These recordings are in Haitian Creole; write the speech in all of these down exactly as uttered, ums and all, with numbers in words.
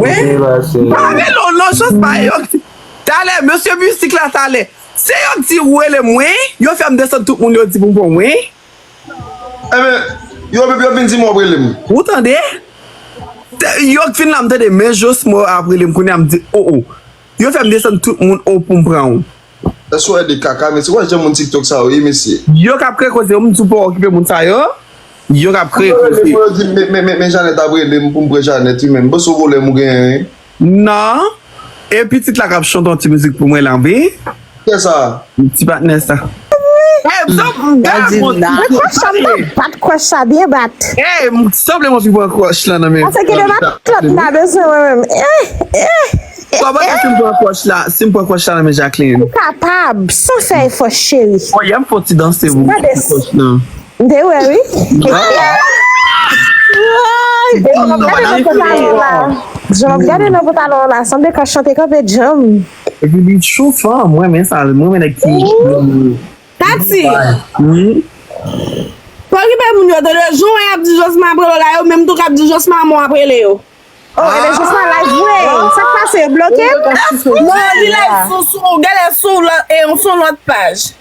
Wi. Pa rele w non, Josma, yo. Talè, mesye mizik la, talè. Se yo k di ou rele m, wi. Yo fè m desann tout moun, yo di pou m pran, wi. Enben, yo, yo vin di m w ap rele m. Ou tande? Te- Yo k fin la, m tande, men Josma ap rele m, kounye a m di, o, o. Yo fè m desann tout moun, o, pou m pran ou. Èske w ede kaka, mesye? Wè jan moun TikTok sa yo ye, mesye. Yo k ap kreye koze, yo, m di w pa okipe moun sa yo. Yo k ap kreye koze. Yo di, men, men, men, men Janèt ap rele m pou m pran Janèt, wi, men m panse w gen yon pwoblèm ou genyen, wi. Non. E pitit la k ap chante yon ti mizik pou mwen la, wi. Kiyès sa? Ti patnè sa. Eh, m sanble m pa t kwè sa byen bat. Eh, m sanble m anvi pran crush la nan men. Paske de bat lòt m pa bezwen mwen menm. Eh, eh. Kòman si m pran crush la, si m pran crush la nan men Jacqueline? Ou kapab, san fè efò, cheri. Oh, y ap fè yon ti danse pou crush nan. M te wè, wi. Jan m ap gade nan pantalon la. Jan m ap gade nan pantalon la. Sanble ka chante kanpe djanm. Epi li cho fanm, mwen renmen sa, mwen renmen nèg ki. Tati. Wi. Pa okipe moun yo, tande, jan w ap di Josma ap rele w la, yo menm tou k ap di Josma mò ap rele yo. Oh, e de Josma live vre. Sa k pase, yo bloke l? Non, li live sou, sou, genlè sou lòt, e, sou lòt paj.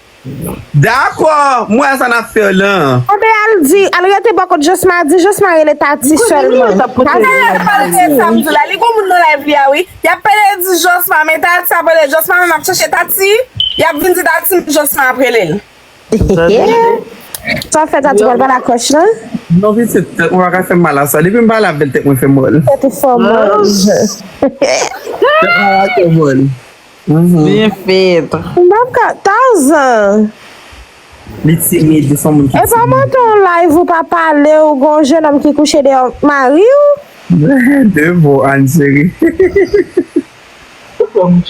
Dakò, m wè sa n ap fè la. Enben, al di, al rete bò kot Josma, di Josma rele Tati sèlman. Tati. Genlè pa rete sa m di la, li gon moun nan live li a, wi. Y ap pale di Josma, men Tati ap rele Josma, menm ap chèche Tati. Y ap vin di Tati, Josma ap rele l. Sa w fè Tati pral pale ak crush lan? Non, pitit, tèt mwen pa ka fè m mal a sa. Depi m pale avè l, tèt mwen fè m mal. Tèt ou fè w mal. Tèt mwen pa fè m mal. Byen fèt. M p ap ka, Tarzan. Li timid, li se yon moun ki timid. E pa mante w live ou pa pale, ou gon jennonm ki kouche dèyè mari w? De mo, Ann cheri. M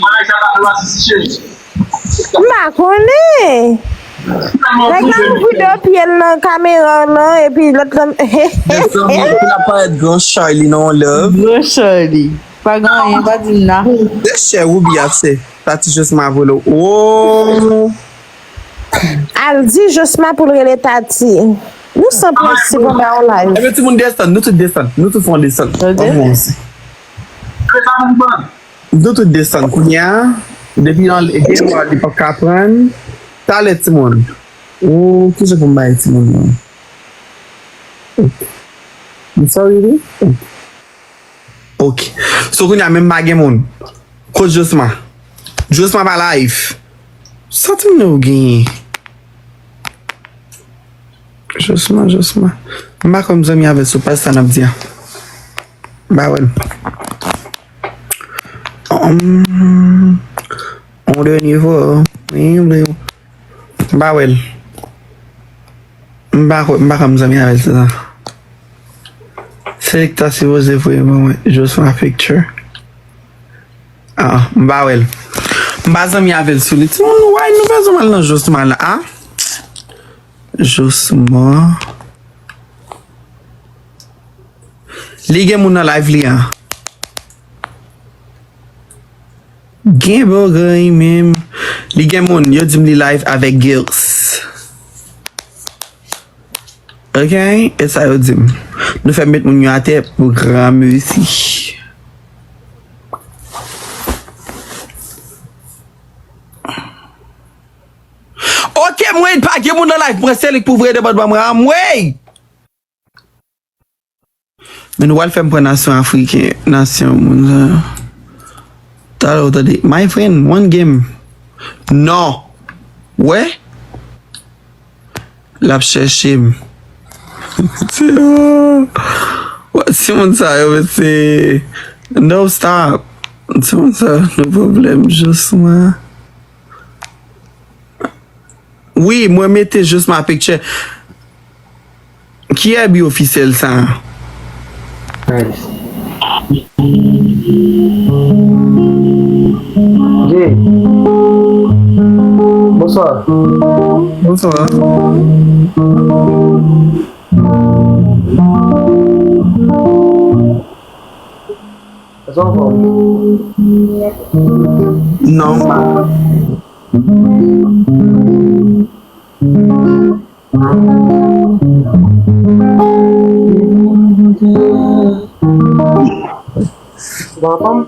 pa konnen. Nèg la ouvri de pye l nan kamera w lan, epi lòt lan. Mezanmi, epi l ap parèt gran Charlie nan yon love. Gran Charlie. Pa gen anyen, pa di m nan. Se chè Ruby ap se. Tati Josma vole. Oh. Al di Josma pou l rele Tati. Nou san prensip anba yon live. Ebyen, timoun desann, nou tout desann. Nou tout fè yon desann. Tande? Nou tout desann kounye a. Depi yon gen lwa li p ap ka pran. Talè, timoun. Oh, kijan pou m bay timoun nan? Ok. M sorry, wi. Ok. Ok. So, kounye a, menm pa gen moun. Kot Josma? Josma pa live. Sa timoun yo genyen? Josma, Josma. M pa konn zanmi avè l sou paj sa n ap di a. M pa wè l. Hum, on dènye fwa. M pa wè l. M pa kwè, m pa konn zanmi avè l sou sa. Selecta sipoze voye ban mwen Josma picture. Ah, m pa wè l. M pa zanmi avè l sou li. Timoun, why nou bezwen al nan Josma la, a? Josma. Li gen moun nan live li a. Gen bagay menm. Li gen moun, yo di m li live avèk Gils. Ok, e sa yo di m. Nou fè met moun yo atè pou granmesi. Ok, mwen pa gen moun nan live, mwen se li k pou voye demann ban mwen, mwen. Men nou pral fè m pran nasyon afriken, nasyon moun sa. Talè w tande, my friend, one game. Non. Wè? L ap chèche m. Ti, wè, timoun sa yo, mesye. No, stop. Timoun sa yo, no problem, Josma. Wi, mwen mete Josma picture. Kiyè bi ofisyèl sa a? Jay. Bonswa. Bonswa. Èske w anfòm? Non, m pa. Ou anfòm?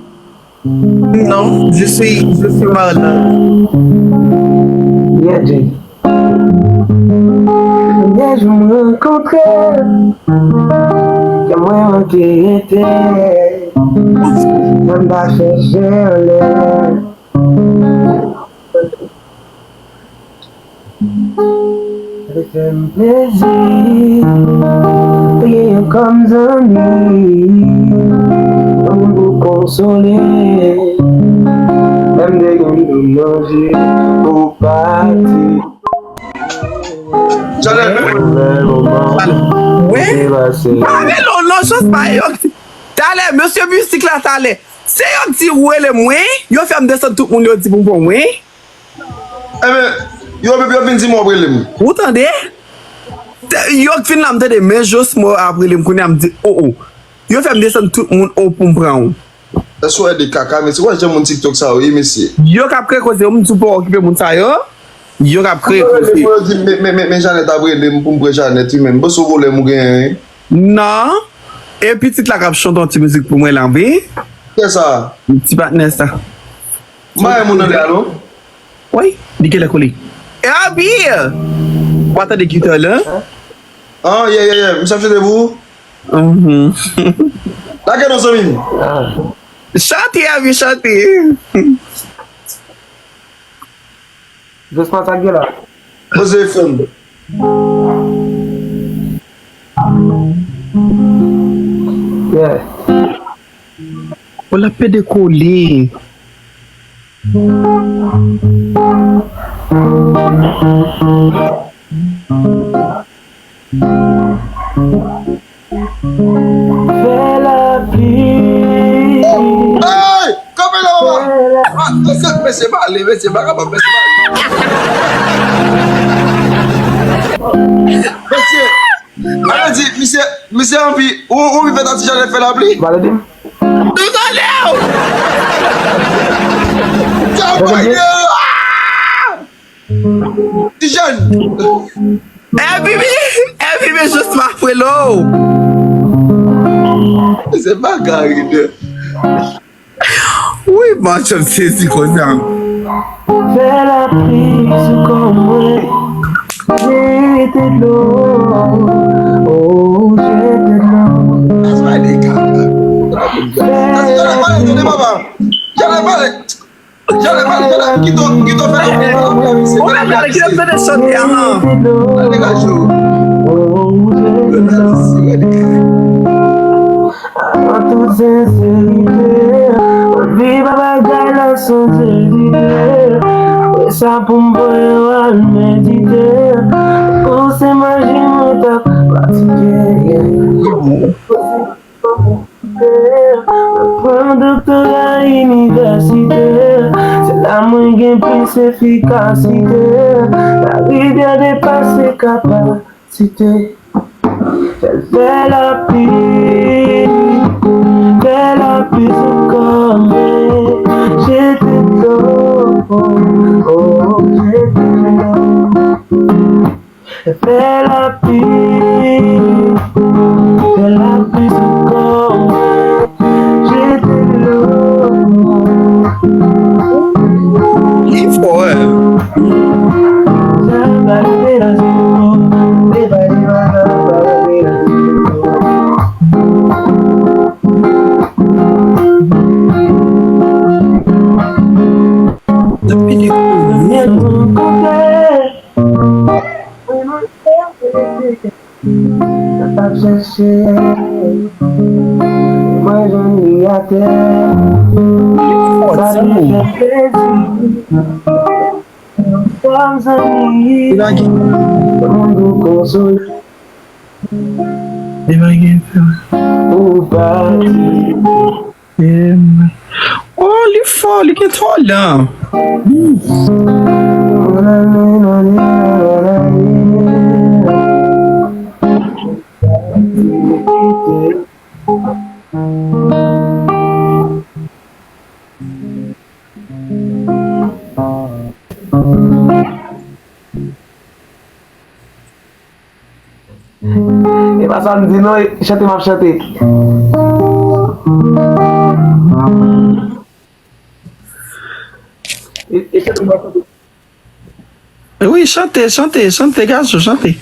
Non, je suis, je suis malade. Yeah, Jay. Premye jou m rankontre, kè mwen manke rete. Nan m pa chèche anlè. Li fè m plezi, te gen yon kòm zanmi, yon moun pou konsole, menm te gen yon manje pou pati. Janèt, wi. M pa rele w non, Josma, yo. Talè, mesye mizik la, talè. Se yo k di ou rele m, wi. Yo fè m desann tout moun, yo di pou m pran w, wi. Enben, yo menm yo vin di m w ap rele m. Ou tande? Yo k vin la, m tande, men Josma ap rele m kounye a, m di, o, o. Yo fè m desann tout moun, o, pou m pran w. Èske w wè de kaka, mesye? Wè jan moun TikTok sa yo ye, mesye. Yo k ap kreye koze, yo, m di w pa okipe moun sa yo. Yo k ap kreye koze. Yo di, men, men, men, men Janèt ap rele m pou m pran Janèt, wi, men m panse w pwoblèm ou genyen, wi. Non. E pitit la k ap chante yon ti mizik pou mwen la, wi. Kiyès sa? Ti patnè sa. M pa wè moun anlè a, non. Wi, li genlè kole. Abi! W a tande gita la? Ah, yeah, yeah, yeah. Misye ap chante pou ou? Mhm. Lage non, zanmi m. Chante, Abi, chante. Josma, sa k gen la? Poze fè m. Yeah. Ou la pede kole. Fè lapli. Hey! Kanpe la, papa! Ah, mesye, mesye, pa ale, mesye, pa kapab, mesye, pa ale. Mesye, ale di, misye, misye anvi, ou, ou anvi fè Ti Janèt fè lapli? Ba, ale di m. Tout anlè w! Kanpe, ah! Ti Jèn! Epi, epi, men jis m ap rele w. Se bagay de. Wi, m ap sezi konsa. Fè lapli sou kò mwen, jete dlo, oh, jete dlo. Fè lapli. Jale pale, jale pale. Jale, jale, kite, kite fè lapli, lapli, misye. Ou menm, gade, kite m tande chante a, han. Degaje w. An tout senserite, mwen viv a bagay la san ezite. Apre sa, pou m voye w al medite, pou se maji mwen t ap pratike. Mwen pran doktora inivèsite, se la mwen gen plis efikasite. Larivyè depase kapasite. Fè lapli, fè lapli sou kò mwen, jete dlo, oh, jete dlo. Fè lapli, fè lapli sou kò mwen, jete dlo. Li fò, wi. Sa va rive nan zepòl, deva, deva, sa va rive nan zepòl. Depi li konnen. Sa t ap chèche, mwen jwenn li atè. Sa te fè plezi. Kòm zanmi, moun pou konsole. Ou pati. Oh, li fò, li gen talan. E pa sa m di non, e chante m ap chante. E, e se tou mwen. Wi, chante, chante, chante, gason, chante.